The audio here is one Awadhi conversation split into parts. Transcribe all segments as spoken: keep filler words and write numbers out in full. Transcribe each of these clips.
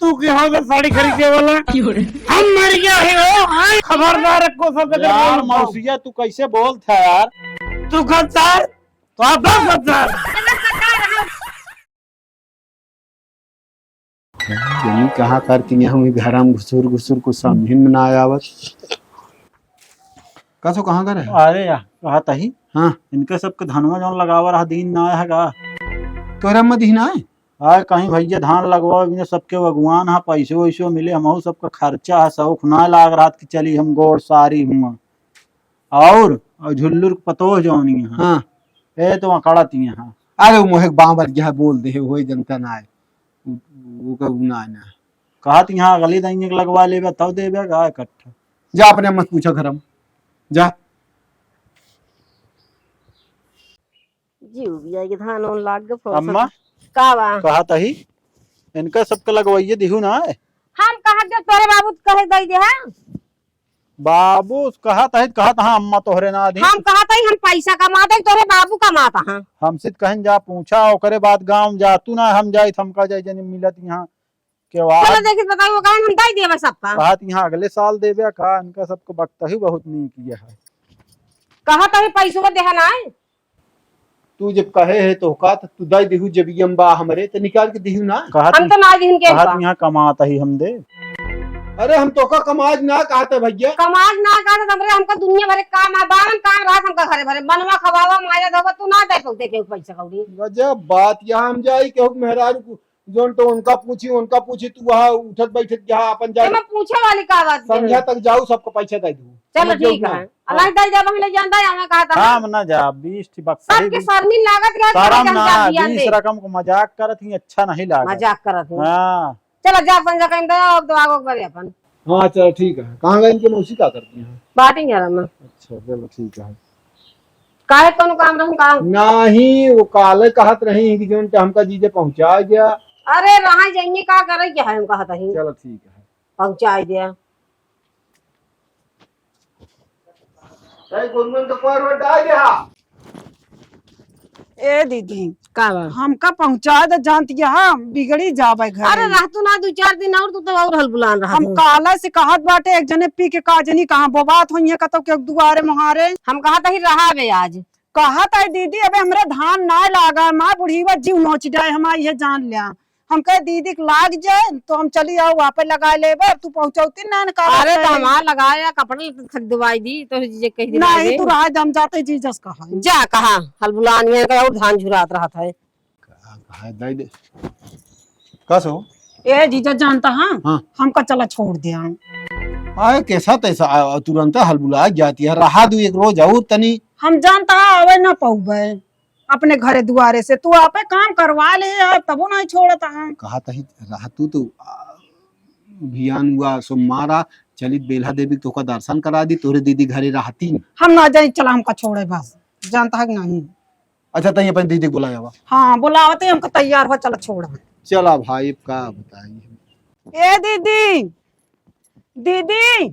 तू के यहाँ से साड़ी खरीदने वाला? हम मर गया है वो, हाँ? खबरदार, एको शब्द अगर यार, बोल मौसिया, तू कैसे बोलत है यार? तू गद्दार, तो आप गद्दार। जनी कहाँ करती हैं, हम घरा में घुसुर घुसुर कुछ समझ में ना आवत। कसो कहाँ करे है? अरे या, कहत ही। हाँ। इनके सबके धनवा जौन लगावा रहा, दीन ना आया है का? तोरे अम्मा दीन आए? आए कहीं भैया, धान लगवा बिना सबके भगवान हा, पैसो वैसो मिले, हमहू सबका खर्चा है, शौक ना लाग रहा कि चली हम गोड़ सारी हुआ। और, और झुल्लुर के पतोह जौनी है। हाँ। ए तो अकड़त ही है। अरे वो मोहे बांबर गया बोल दे, वही जनता ना आए। वो, वो का ना, ना। कहत यहाँ अगली दाइने के लगवा लेबे, तब देबे का इकट्ठा। जा अपने मत पूछा घरम। जा। जीव भी आएगी, धान ओन लाग गए, फौज अम्मा? सब। का बा? कहत ही, इनका सबके लगवाइए दिहू ना है। हम कहत जे तोरे बाबू कहे दई दे, हाँ? बाबू कहत ही, कहत हाँ अम्मा तोहरे ना दी। हम कहत ही, हम पैसा कमात ही, तोरे बाबू कमात हाँ। हमसे त कहें जा पूछा, ओकरे बाद गाँव जा, तू ना हम जाई, हमका जाई जनी मिलत यहाँ। के बाद चलो देखित बताओ, वो कहें हम दई देबे सबका। कहत यहाँ अगले साल देबे का, इनका सबको बकता ही बहुत नीक ये है। कहत ही पैसवा देहा ना है। तू जब कहे है तो का, तो तू दई दिहू, जब ये बा हमरे, तो निकाल के दिहू ना। कहत हम तो ना दिहन के कहत बा। यहाँ कमात ही हम दे। अरे हम तो का कमाज ना कहत है भैया। कमाज ना कहत है, हमरे, हमका दुनिया भरे काम है, बावन काम रहत हमका घरे भरे, बनवा खवावा, माया धोवा, तू ना दे सकते के पैसा कौड़ी। गजब बात, यहाँ हम जाई के मेहरारू को जौन तो उनका पूछी, उनका पूछी, तू वहाँ उठत बैठत जहाँ अपन जाए। एमे पूछे वाली का बात है? संध्या तक जाऊ, सबको पैसा दे दू। चलो ठीक है। हाँ। अल्लाह दे दे, हम ले जानता है, हमें कहा था। हम ना जा, बीस ठी बक्सा ही सबके बीस। शर्मिन लागत गया, शर्म ना, बीस रकम को मजाक करत ही, अच्छा नहीं लागत। मजाक करत ही। हाँ। चलो जा, संध्या कहीं दे, अब तो आगो करे अपन। हाँ, चलो ठीक है। कहाँ गए इनके मौसी, का करती हैं? बाटी घर में। अच्छा, चलो ठीक है। काहे, कौनो काम रहन का? नाही, वो काले कहत रही कि जौन के हमका जीजे पहुँचा गया। अरे, रहा जाइए, का करे, क्या है, हम कहत ही। चलो, ठीक है। पहुँचा दिया। ए दीदी, का बा? हमका पहुँचा दे, जानती है, हम बिगड़ी जाबे घर। अरे, रह तू ना दू चार दिन और, तू तो और हलबुलान रहा हम तू। काला से कहत बाटे, एक जने पी के का जनी कहाँ बोबात होई है, कतौ के दुआरे मुहारे। हम कहत ही रहा बे आज। कहत है दीदी, अबे हमरे धान ना लागा, माँ बुढ़ीवा जीव नोच जाए, हमार ये जान लिया। हम कहे दीदी के लाग जाए, तो हम चली आओ, वहाँ पे लगा लेबे, अब तू पहुँचौती ना, ना का अरे, तो बात है। हमार लगाया, कपड़ा खरीदवाई दी, तो जीजे कह दी नहीं, तू रहा, हम जाते जीजस कहा। जा, कहा, हलबुलान यहाँ का और धान झुरात रहत है। का, का है, दे दे। का सो? ए जीजा जानता हाँ? हाँ। हमका चला छोड़ दे। आए कैसा तैसा, आ, तुरंत हलबुला जाती है, रहा दू एक रोज और तनी। हम जानता हाँ, आवे ना पौबे अपने घरे दुआरे से, तू आपे काम करवा ले यार, तबो नहीं छोड़ता है। कहा तही रहा तू तो, आ, भियान हुआ सोमवारा, चलित बेल्हा देवी तोका दर्शन करा दी, तोरे दीदी घरे रहती। हम ना जाई, चला हमका छोड़े बस, जानता है कि नहीं? अच्छा, तई अपन दीदी के बुलाया बा। हाँ, बुलावते हमका तैयार हो, चला छोड़ा। चला भाई, अब का बताई हम। ए दीदी, दीदी,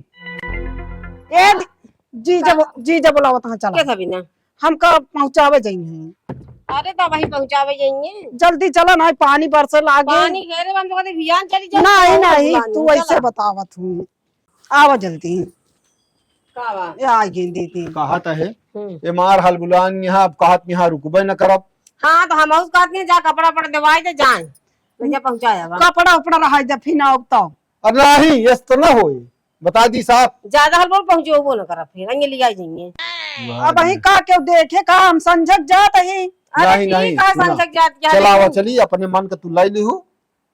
ए दी-, जीजा बु-, जीजा बुलावत हैं, चला। के था बिना? हमका पहुँचावे जाई हैं। अरे तो वही पहुँचावे जाई हैं। जल्दी चला ना, पानी बरसे लागे। पानी घेरे बंद कर दे, भियान चली जा। नहीं, नहीं, तू ऐसे बतावत हूँ। आवा जल्दी। का बा? ए, आ गई दीदी। कहत है, हम्म। ए मार हलबुलान यहाँ, अब कहत यहाँ रुकबे न करब। हाँ, तो हम उस कहत नहीं, जा कपड़ा उपड़ा देवाई दे, जाए। तो जा पहुँचाया बा। कपड़ा उपड़ा रहा दे, फिर ना अब तो। अरे नहीं, ये तो ना होए। बता दी साफ। ज्यादा हलबुल पहुँचो वो न करब, फिर अंगे लिया जाएंगे। अब वही का क्यों देखे का, हम संझक जात ही। अरे अरे नहीं, ठीक नहीं, है, सुना। संझक जात क्या चलावा है? चली, अपने मन का तू लाई लिहू।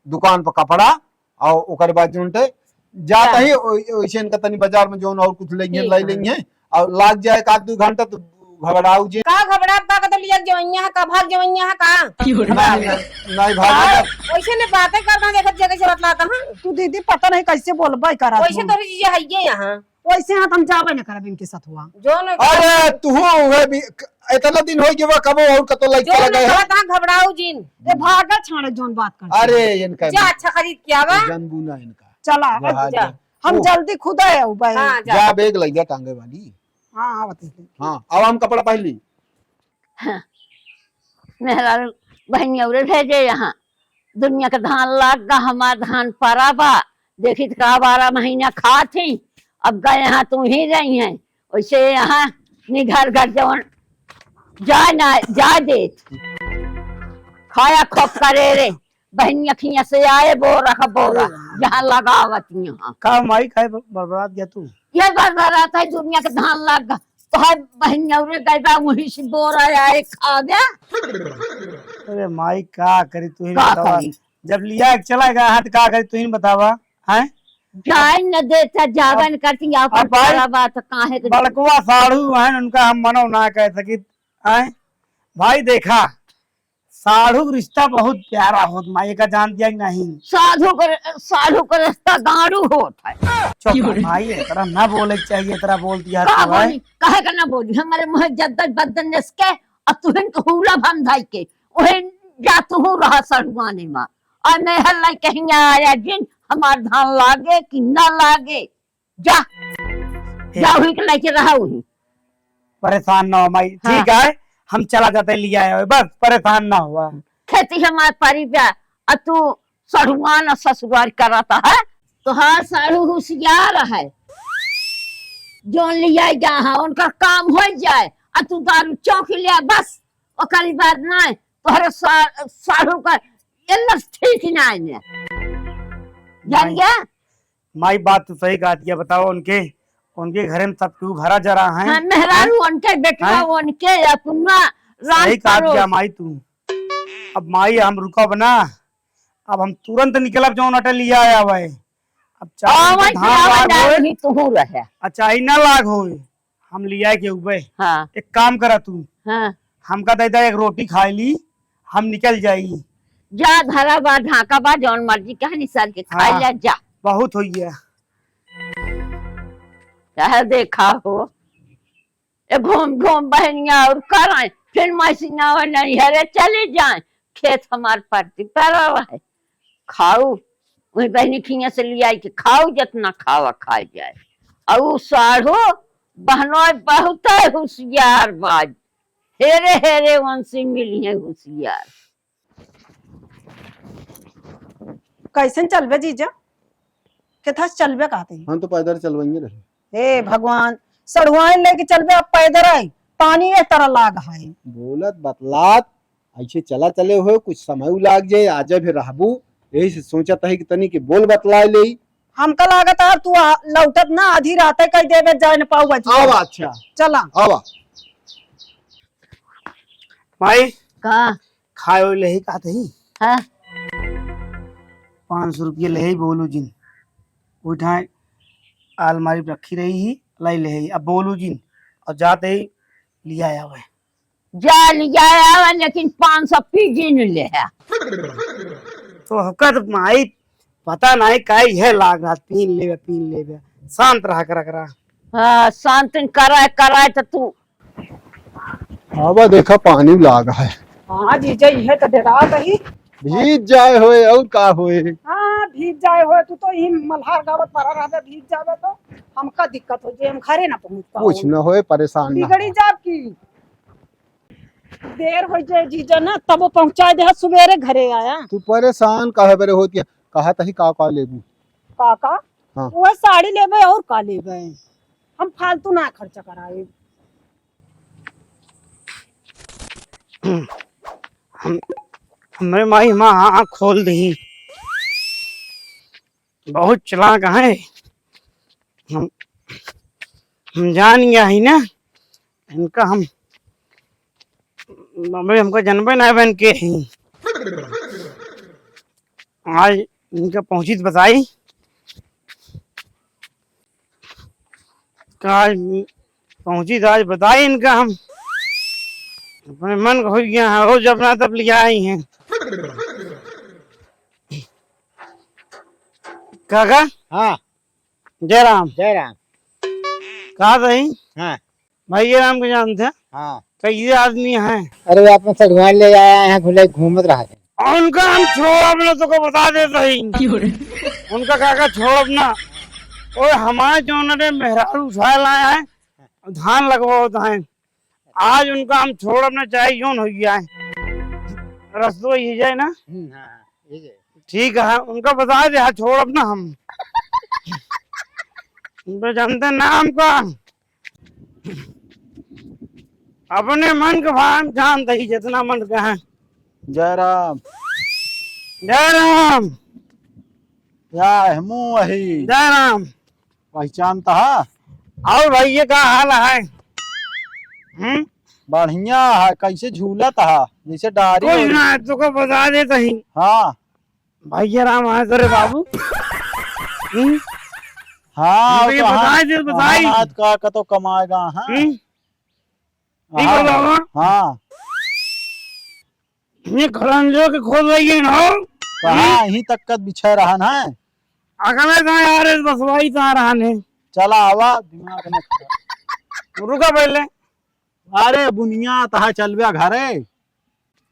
दुकान पर कपड़ा और ओकर बाद जोन ते जात हाँ। ही, ओ-, ओइसे इनका तनी बाजार में जोन और कुछ लेंगे, ठीक लाई है। लेंगे और लाग जाए एक आध दू घंटा तो घबराऊ जे। का घबरा, का कतौ लिया जवैया है, का भाग जवैया है, का? नहीं, नहीं, नहीं भाग और जाए। वैसे ने बातें करना, देखत जगह से बतलाता, हाँ? तू दीदी पता नहीं कैसे बोलबे करा वैसे तू। तोरी जीजा है ये यहाँ। वैसे हाथ हम जाबे न करब इनके साथ हुआ। जो न अरे, तू हुए भी, इतना दिन हो गया, कबो और कतो लग जो चला न गए। कहत हाँ, घबराऊ जिन। ए, भागा छाड़े जोन बात कर। अरे, इनका जा, भी अच्छा खरीद के आवा। जानबू ना इनका। चला, जा, जा। जा। हम ओ। जल्दी खुद आए हो भाई। हाँ, जा। जा, बैग लग जा टांगे वाली। हाँ, हाँ, बताइए। हाँ, अब हम कपड़ा पहन ली। हाँ। मेहरारू बहनी औरे भेजे यहाँ। दुनिया के धान लाग गा, हमार धान परा बा। देखी त का बारह महीना खात ही, अब गए यहाँ तू ही रही हैं, वैसे यहाँ निघर घर जवन जा ना जा देत। खाया खूब करे रे, बहनी अखियाँ से आए बोरा का बोरा, अरे राम। जहाँ लगावत यहाँ। का माई काहे ब-, बड़बड़ात गया तू? ये बड़बड़ात है, दुनिया के धान लाग गा, तो है बहनी और गए बा, वहीं से बोरा आए खा गया। अरे माई का करी तू ही का बतावा। करी? जब लिया के चला गया है तो का करी तू ही बतावा, हैं? जाए न देता, जाबे अब, न करती, आपन अब भाई, बड़ा बात काहे के बड़कवा साढ़ू हैं, उनका हम मनो ना कह सकित, हैं? भाई देखा, साढ़ू के रिश्ता बहुत प्यारा होत, माई का जान दिया कि नहीं? साढ़ू के, साढ़ू के रिश्ता गाड़ू होत है। चुप रह भाई, इतना ना बोले के चाहिए, इतना बोल दिया का तू, हैं? बोली? काहे का ना बोली? हमारे मुँह जद्दन बद्दन नस के, अब तुहिन के हुला बंधाई के, वही जा तुहू रहा सड़ुआने मा। और मैं हल्ला कहीं आया जिन, हमार धान लागे कि ना लागे, जा, ए। जा वही के लेके रहा वही। परेशान ना हो माई, हाँ। ठीक है, हम चला जाते लिया है, बस परेशान ना हुआ। खेती हमार परी बा, आ तू सड़ुआन ससुआर करत है, तोहार साढ़ू होशियार है, जौन लिया जा है, उनका काम हो जाए, आ तू दारू चौक लिया, बस ओकरी बाद ना तोहरे सा-, साढ़ू का इल्लस ठीक ना है। जान माई, गया? माई बात तो सही कहत है, बताओ उनके, उनके घरे में सब केहू घरा जरा है। हाँ, मेहरारू हैं? उनके, बेटवा हैं? उनके, अपना राम सही कहत परोस। है माई तू। अब माई हम रुकब ना, अब हम तुरंत निकलब जौन अटे लिया आवे। अब चाहे आवन धान आवन लाग होए, नहीं तुहू रहे। आ चाहे ना लाग होए, हम लिया के उबे। हाँ। एक काम करा तू, हाँ। हमका दे दे एक रोटी खाए ली, हम निकल जाई। जा धरा बा, ढाका बा, जौन मर्जी कहे निसार के खाए हाँ, ला जा। बहुत होइया। चाहे देखा हो, ए घूम घूम बहनिया और कराए, फिर मसीना नैहरे चले जाए, खेत हमार परती पड़ा है, खाऊ, वही बहनी खिया से लियाई के खाऊ, जितना खावा खाई जाए। और उ साढ़ू बहनोई बहुत होशियार बाज, हेरे हेरे वंशी मिली है होशियार। कैसन चलबे जीजा? केथा से चलबे कहते हैं? हम तो पैदल चलवेंगे रहे। हे भगवान, सड़ुआइन लेके चलबे, अब पैदल आई, पानी ए तरह लाग है। बोलत बतलात ऐसे चला चले हो, कुछ समय लाग जाए, आजे भी रहबू, यही से सोचत है कि तनी के बोल बतलाए ले। हमका लागत है तू आ, लौटत ना आधी राते कह देबे, जाए न पाऊ बजी। आवा, अच्छा। चला। आवा। माई, का? खाए वाले ही कहत ही। हाँ। पाँच सौ रुपये ले ही बोलू जिन। उठाए अलमारी पे रखी रही ही, लाई ले ही। अब बोलू जिन और जाते ही लिया आवे। जा लिया आवे, लेकिन पाँच सौ पी जिन ले है। तो हका तो माई पता नहीं काहे यह लाग रहा, पीन लेवे, पीन लेवे। शांत रहा, करा, करा। हाँ, शांत कराए, कराए तो तू आवा देखा, पानी लाग है। हाँ जीजा, इहे तो डरा रही। भीज जाए होए और का होए? हाँ, भीज जाए होए, तू तो यही मल्हार गावत परा रहबे, भीज जाबे तो हमका दिक्कत हो जाए, हम घरे ना पहुँच पाओ। कुछ न होए, परेशान ना बिगड़ी हो। जाब की। देर हो जाए जीजा ना, तब पहुँचा दे, सुबेरे घरे आया। तू परेशान काहे बरे होती है? कहा तही का का लेबू? का का? हाँ। वो साड़ी लेबे और का लेबे? हम फालतू ना खर्चा कराए। हम, हमरे माई हमार आँख खोल दही। बहुत चालाक है। हम, हम जान गया ही ना, इनका हम, हमरे हमको जनबे ना बन के ही। आज इनका पहुँची तो बताई। आज पहुँची तो आज बताई इनका हम। अपने मन को हो गया है, रोज अपना तब लिया आई हैं। काका? हाँ। जय राम। जय राम। कहा सही? हाँ। भाई, ये राम के जानते हैं? हाँ। कैसे आदमी हैं? अरे, वो अपन सड़ुआइन ले आया, यहाँ घुले घूमत रहा थे। और उनका हम छोड़ब ना, तो को बता देता ही। क्यों रे? उनका काका छोड़ब ना। ओए, हमारे जो उन्होंने मेहरारू उठाए लाए हैं, धान लगवावत हैं। आज उनका हम छोड़ब ना, चाहे जोन हो गया है। रस्तवा ये जाए ना? हम्म, हाँ, हाँ। ठीक है, उनका बता दे, हाँ, छोड़ब ना हम। हम तो जानते ना हमका। अपने मन के भाव जान दही, जितना मन के है। जय राम। जय राम। या हमू वही। जय राम। पहचानता है? और भैया का हाल है? हम्म? बढ़िया है, कैसे झूलत है, जैसे डारी कुछ हो। ना, तुका बता देत ही। हाँ। भैया राम आए तोरे बाबू। हम्म? हाँ, तो ये तो हाँ, बताए दे, बताई। हाँ, आज का, का तो कमाएगा, हाँ। हम्म? ठीक हाँ, बोला, हाँ। हाँ। ये खरंजो के खोद रही है ना। कहाँ हम्म? यहीं तक कद बिछे रहन है। अगले गाँव आ रहे बसवाई तो आ रहा है। चला आवा, दिमाग न खराब। रुका पहले। अरे बुनिया तहा चलबे घरे।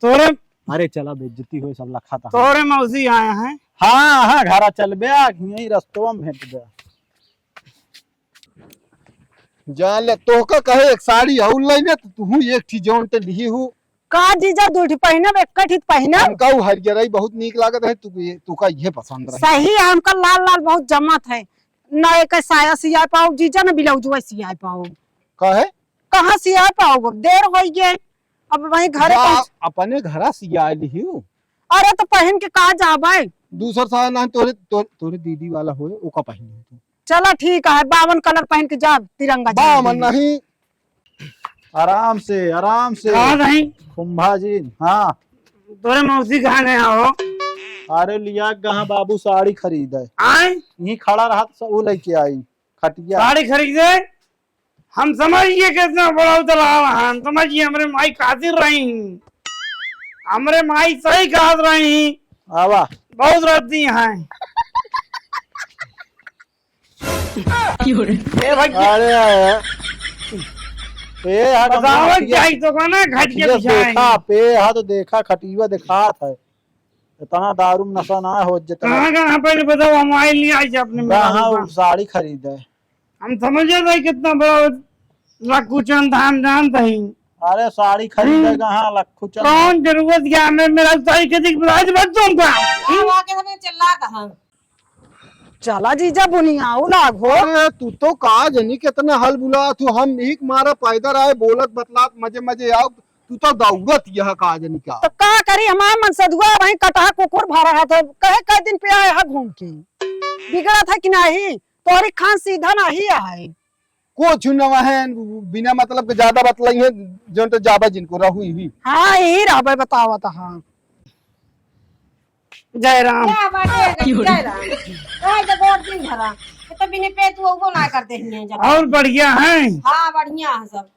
तोरे अरे चला बेइज्जती होए सब लखा तहा। तोरे मौसी आए हैं। हाँ, हाँ, घरा चलबे, यहीं रस्तवा में भेंट दे। जान ले, तोहका कहे एक साड़ी और ले ले, तो तू एक ठी जौन ते लिही हूँ। का जीजा, दू ठी पहिनब, एक ठी पहिनब? हमका उ हरियरई बहुत नीक लागत है, तू ये, तू का ये पसंद रही। सही है, हमका लाल लाल बहुत जमत है। ना एक साया सिया पाओ जीजा, ना ब्लाउजवा सिया पाओ। काहे? कहाँ सिया पाओ? अब देर होई गए, अब वहीं घरे जा, पहुँच। अपने घरा सिया लिहियो। अरे तो पहन के कहाँ जाबे? दूसर साया ना तोरे, तोरे, तोरे दीदी वाला होए, ओका पहन ले तू। चला ठीक है, बावन कलर पहन के जाब, तिरंगा झंडा बावन लेके। नहीं, आराम से, आराम से। कहाँ नहीं? कुंभा जी, हाँ। तोरे मौसी कहाँ गया हो? अरे लिया कहाँ बाबू साड़ी खरीदे। आए? यहीं खड़ा रहा तो सब वो लेके आई, खटिया। साड़ी खरीदे? हम समझ गए कितना बड़ा उतला हम समझ गए, हमरे माई खातिर रही, हमरे माई सही कहत रही। आवा। बहुत रद्दी हैं। ए भाई, अरे, ए, हट, बताओ, हम क्या ही तो कहना, घट के खटिया बिछाए। देखा, पे, हाँ, तो देखा, खटिया दिखात है। इतना दारू में नशा ना हो, जितना कहाँ, कहाँ, पहले बताओ, हम आइल नहीं, आज अपने मेरा कहाँ दुकान। वो साड़ी खरीदे? हम समझे भाई, कितना बड़ा लखुचन धान जानत ही। अरे, साड़ी खरीदे हम्म। कहाँ लखुचन? कौन जरूरत क्या? मैं, मेरा साड़ी के दिख, आज बात तुमका। आवा के हमें चिल्लात है। चला जीजा बुनियाऊ लागो। अरे तू तो का जनी कितना हल बुला तू, हम एक मारा पैदल आए बोलत बतलात मजे मजे आओ, तू तो दौड़त यह का जनी का। तो का करी हमार मनसदुआ वहीं कटहा कुकुर भरा है तो कहे कई दिन पे आए है घूम के। बिगड़त है कि नहीं? तोरी खान सीधा नहीं है। कुछ न वहन बिना मतलब के ज्यादा बतलाई है, जौन तो जाबा जिनको रहू ही। हाँ, यही रहबे बतावत हाँ। जय राम। क्या बात है, जय राम। कहे तो बहुत दिन भरा। ये तो बिना पे तू वो ना करते ही हैं जब। और बढ़िया है? हाँ, बढ़िया है सब।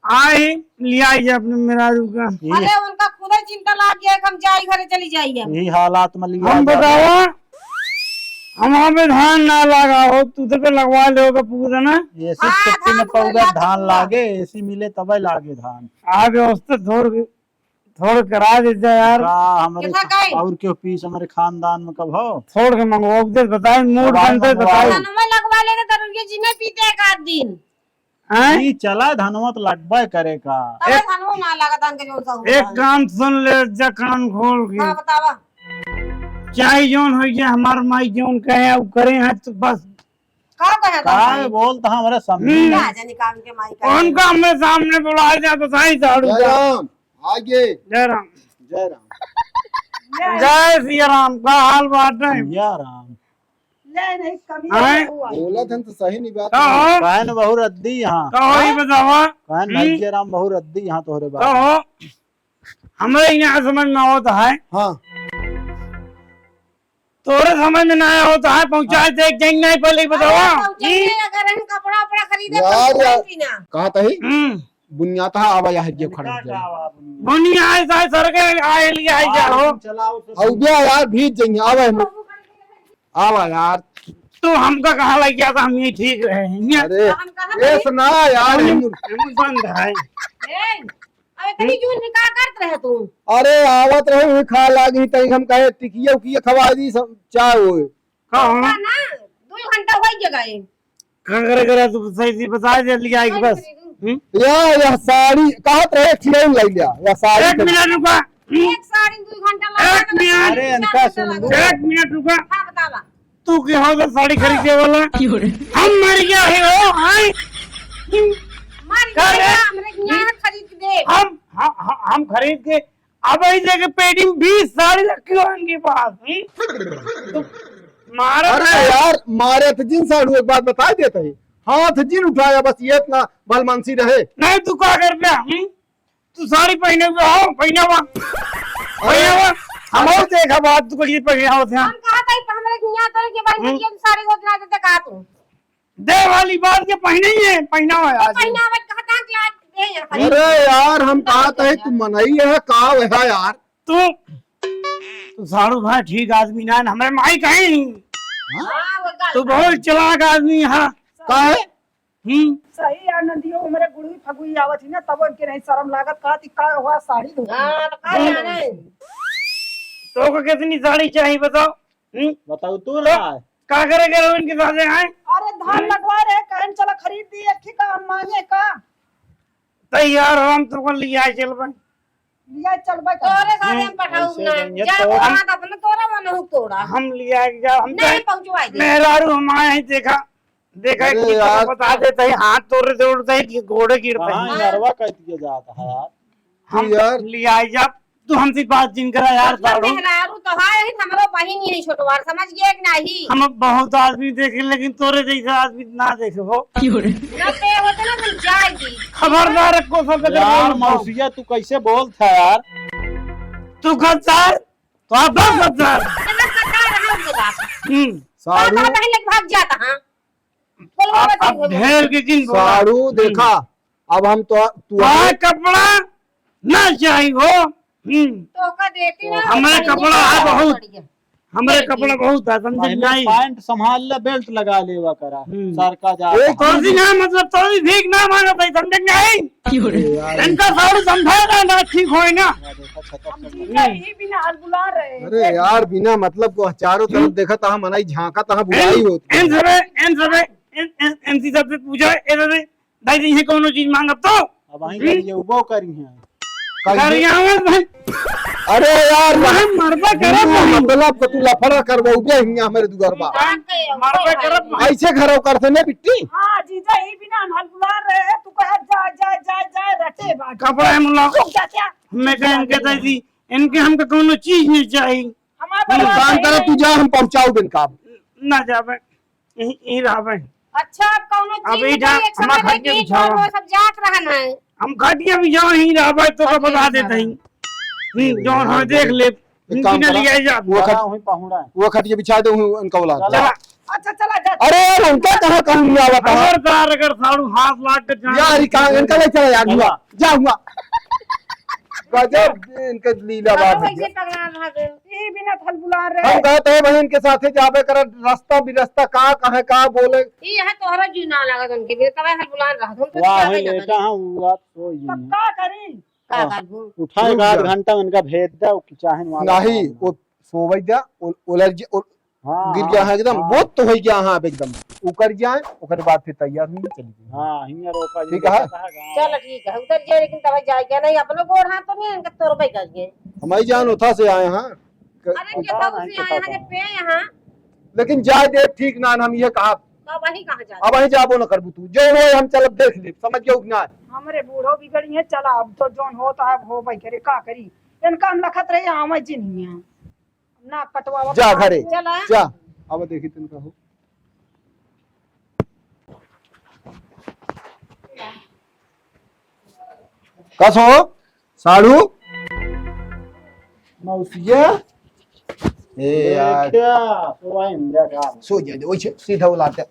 आई लिया ये अपने मेहरारू का। अरे उनका खुद ही चिंता लाग गया कि हम जाई घरे चली जाइए। यही हालात में लिया हम जाता है। बतावा, हम हमें धान ना लगा हो, तू तो पे लगवा ले होगा पूरा ना। एसी हाँ, छुट्टी में धान पौधा पूरा धान पूरा। लागे, एसी मिले तबे लागे धान। आ व्यवस्था थोड़, थोड़ करा देते यार। का हमरे कितना काई? और क्यों पीस हमरे खानदान में कब हो? थोड़ के मंगवा दे, बताए, मूड अब बनते आए बताए। मंगवा। धनवा लगवा लेते, दरुइया जी नहीं पीते एक आध दिन। हैं? ई चला धनवा तो लगबे करे का। अरे एक, धनवा ना लगा धान के जौन सा हुआ एक है। काम सुन ले जा कान खोल के। हाँ, बतावा। चाहे जौन हो गया, हमार माई जौन कहे, उ करे हैं तो बस। का कहे का काहे भाई? बोल तो हमारे सामने। हम्म। का जाने का उनके माई का उनका है। हमें सामने बुलाए जा तो सही झाड़ू जय का। राम, आगे। जय राम। जय राम। जय जय सिया राम, का हाल बात है? सिया राम। ले नहीं, कमी आए? नहीं हुआ। बोलत हन तो सही नहीं बात का है। हो? काहे न बहु रद्दी यहाँ? का हो, ई हाँ? बतावा? काहे न हम्म? भाई जय राम बहु रद्दी यहाँ तोहरे का बात। हो? हमरे यहाँ समझ में आवत है। हाँ। तोरे समझ में ना आवत है, पहुँचाए हाँ। दे, एक जंग नहीं पहले ही बतावा। अरे, पहुँचे हम्म? नहीं, अगर हम कपड़ा उपड़ा खरीदे, यार, पहुँचे यार। नहीं ना। कहा तही? हम्म। बुनियाता आवा या है जे खड़ा हो जाए। बुनिया ऐसा है, सर के आए लिया है जा हो। चलाओ, सर। अउबे यार, भीज जइहे, आवा है। आवा यार। तू हमका कहाँ लग गया था, हम यही ठीक रहे हैं। अरे, हम कहाँ ये गए? सुना यार, हम, हम हम बंद है। ए, अब इतनी जून में का करत रहे तू? अरे, आवत रहे, वही खा लागी, तई हम कहे, टिकिया उकिया खवा दी, सब चाय होए। का हो? ना, ना, दो घंटा हो गया है। का करे करे, तू सही से बता दे, लिया एक बस। हम्म? या, या साड़ी, कहत रहे, एक ठिया ले लिया, या साड़ी एक के मिनट रुका। एक साड़ी दुइ घंटा लगा एक मिनट। अरे, इनका सुन लो। एक मिनट रुका। हाँ, बतावा। तू के हो तो साड़ी खरीदे वाला? हम मर गया है हो, आए। मर गया, हमरे यहाँ खरीद के दे। हम, हम, हम खरीद के अब ही देखे पेटी में बीस साड़ी रखी हो इनके पास। हम्म? तो मारा अरे यार, मारे तो जिन साड़ू, एक बात बता देते हैं, हाथ जिन उठाया, बस ये इतना भलमानसी रहे। नहीं, तू का कर रहा? हम्म? तू साड़ी पहने हुए हो, पहनावा। पहनावा। हम और देखा बात तू कहीं पहनावा थे। हम कहा था, हमरे यहाँ तो के भाई, हम्म। ये साड़ी को इतना देते कहा तू। दे वाली बात के पहने ही है, पहनावा है आज। पहनावा कहा था कि आज दे यहाँ पर। अरे यार, हम कहा था, तू मनई है, का है यार? तू, तू साड़ू भाई ठीक आदमी ना, हमारे माई कहीं। हाँ, वो का तू बहुत चालाक आदमी है। का है? हम्म। सही यार, नदियो हमरे गुड़ुई फगुई आवत ही ना, तब उनके नहीं शर्म लागत, का ती का हुआ साड़ी धोती। हाँ, तो का जाने? तो को कितनी साड़ी चाहिए बताओ? हम्म? बताओ तू तो ना। का करे गए हो इनके साथ आए? अरे धान लगवा रहे, कहन चला खरीद दी, एक ही का हम मांगे का? तैयार हो, हम तुमको लिया चलबे। लिया चलबे का? तोरे साथ हम हम्म। पठाऊ ऐसे ना। नहीं है जा तो। वहाँ तो अपने तोरा मन हो तोड़ा। हम लिया के जाओ, हम नहीं तो पहुँचवाई दे। मेहरारू हम आए हैं, देखा, देखा अरे कि यार। बता देते हैं, हाथ तोड़े से उड़ते हैं कि गोड़े गिरते हैं। हाँ, नरवा कह दिया जाता है यार। हम यार। लिया जा, तू हमसे बात जिन करा यार, मतलब साड़ू। मेहरारू तो है ही, हमरो बहिन ही छोटवार, समझ गए कि नहीं? हम बहुत आदमी देखे, लेकिन तोरे जैसा आदमी ना देखे हो। ना ते होते ना, तुम जाएगी। खबरदार, को सब यार, मौसिया, तू कैसे बोलता है यार? तू गद्दार, तो आप बहुत गद्दार। मतलब गद्दार है उनके बाप। हम्म। साड़ू। बहिन लेके भाग जाता, हाँ। बोलो, अब, बताओ, अब बोलो। ढेर के जिन बोला। साड़ू, हम्म। देखा, अब हम तो, तू तोहार कपड़ा ना चाहिए हो। हम्म। तो का देती ना, हमरे कपड़ा है बहुत। बढ़िया। हमरे कपड़ा बहुत है, समझे पहले नहीं? पैंट संभाल ले, बेल्ट लगा लेवा करा। हम्म। सर का जा एक रहा। तो भी ना, मतलब, तो भी भीख ना मांगत है, समझे नहीं? अरे यार। इनका साड़ू समझा ना, ना ठीक होए ना। हम जीजा ही बिना हलबुला रहे हैं। अरे यार, बिना मतलब को चारों तरफ हम्म। देखत हा, मनई झांकत हा, बुराई होत है। इन सबे, इन सबे, इन, इन, इनसी सबसे पूछा, ए सबे, दाई जी, ये कौनो चीज मांगब तो? अब वहीं हम्म? करिए, वो करी हैं। करिए। करिए, आवाज भाई। अरे यार, मैं मरबा करब बिना नहीं। मतलब को तू लफड़ा करबो, उबे हियां हमरे दुआर बा। मरबा करब नहीं। ऐसे घरव करते ने बिट्टी। हाँ, जीजा, ई बिना हम हलबुला रहे हैं, तू कहे जा, जा, जा, जा, रटे बाटे। कपड़ा है मुला। रुक जा, क्या? मैं कहे इनके दाई जी, इनके हमके कौनो चीज नहीं चाहिए। हमारे तू पास काम करे, तू जा, हम पहुँचाऊ बिन काम। ना जाबे। यहीं, यहीं रहबे। अच्छा, अब कौनो अब चीज यहीं जा, का एक हमार समय खटिया लेके बिछावा। कौन हो, सब जात रहन है। हम खटिया बिछावा, यहीं रहबे, तो का खटिया बता देते बिछावा। हैं। हम्म, जौन हम देख ले, एक इनकी काम ना करा, लिया जा। वो खट-, वहीं पहुँड़ा है। वो खटिया बिछा दे, उन-, उनका औलाद। चला। अच्छा, चला जा। अरे यार, उनका कहाँ कहूँ नहीं आवत है? खबरदार, अगर साड़ू हाथ लाग के जान यार, ये कहाँ, इनका ले चला यार, हुआ। चला। जा हुआ। गजब इनके लीला बात है। कैसे पगला रहा गए? ई बिना हलबुला रहे। हम कहते हैं बहन के साथे जाबे करे, रास्ता बिरस्ता का कहे का बोले। ई है तोहरा जी ना लागत उनके, बिना तबे हलबुला रहा। हम तो वाह, जाबे है ना लेटा करी। हाँ, वो आप सो ही तब नहीं। का करी? का हाँ। करबू? उठाए रुक का आध जा। घंटा उनका भेज दे, वो चाहे वहाँ नहीं, बैठा वो सोवे जा, ओ-, ओलर जे, ओ-, हाँ, गिर गया हाँ, है एकदम, हाँ। बहुत तो हो गया हाँ, अब एकदम उकर जाए, ओकर बाद फिर तैयार हुई, चली गई। हाँ, हियाँ रोका जी, ठीक है। कहा गाँव। चल ठीक है, उधर जाए, लेकिन तब जाए क्या नहीं, अपनो गोड़ हाथ तो नहीं, इनका तोड़ पे कर गए। हमारी जान उठा से आए हाँ। क-, अरे, के पता बाबू नहीं से आए कहाँ हैं, पे यहाँ। लेकिन जाए दे, ठीक ना, हम ये कहा। तो वही कहाँ जाए? अब वहीं जाबो न करबू तू, जो हो हम चलब देख ले, समझ गयो कि ना? हमरे बूढ़ो बिगड़ी है, चला अब तो जौन होता है, हो भाई करे, का करी? इनका हम लखत रहे, आवे जी नहीं है। ना कटवावा जा पा-, घरे, चला। जा। अब देखी तनका हो। कस हो? साढ़ू? मौसिया? ए यार। क्या? तो भाई इंडिया का। सो जा दे, वैसे सीधा उलाटे।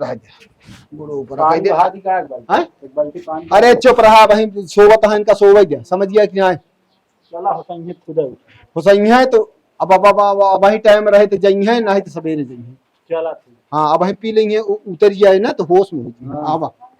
रह जा। गुरु ऊपर पानी रख दे। बहा दी का एक बाल्टी? हैं? एक बाल्टी पानी। अरे चुप रहा, वहीं सोवत है, इनका सोवे दे। समझ गया कि नहीं? चला, हुसैन खुदे उठे। हुसैन है तो अब, अब, अब, अब, अब वही टाइम रहे तो जइहें, नहीं तो सवेरे जइहें। चला ठीक। हाँ, अब वहीं पी लेंगे, उ-, उतर जाए ना तो होश में हो जाए। हाँ। आवा।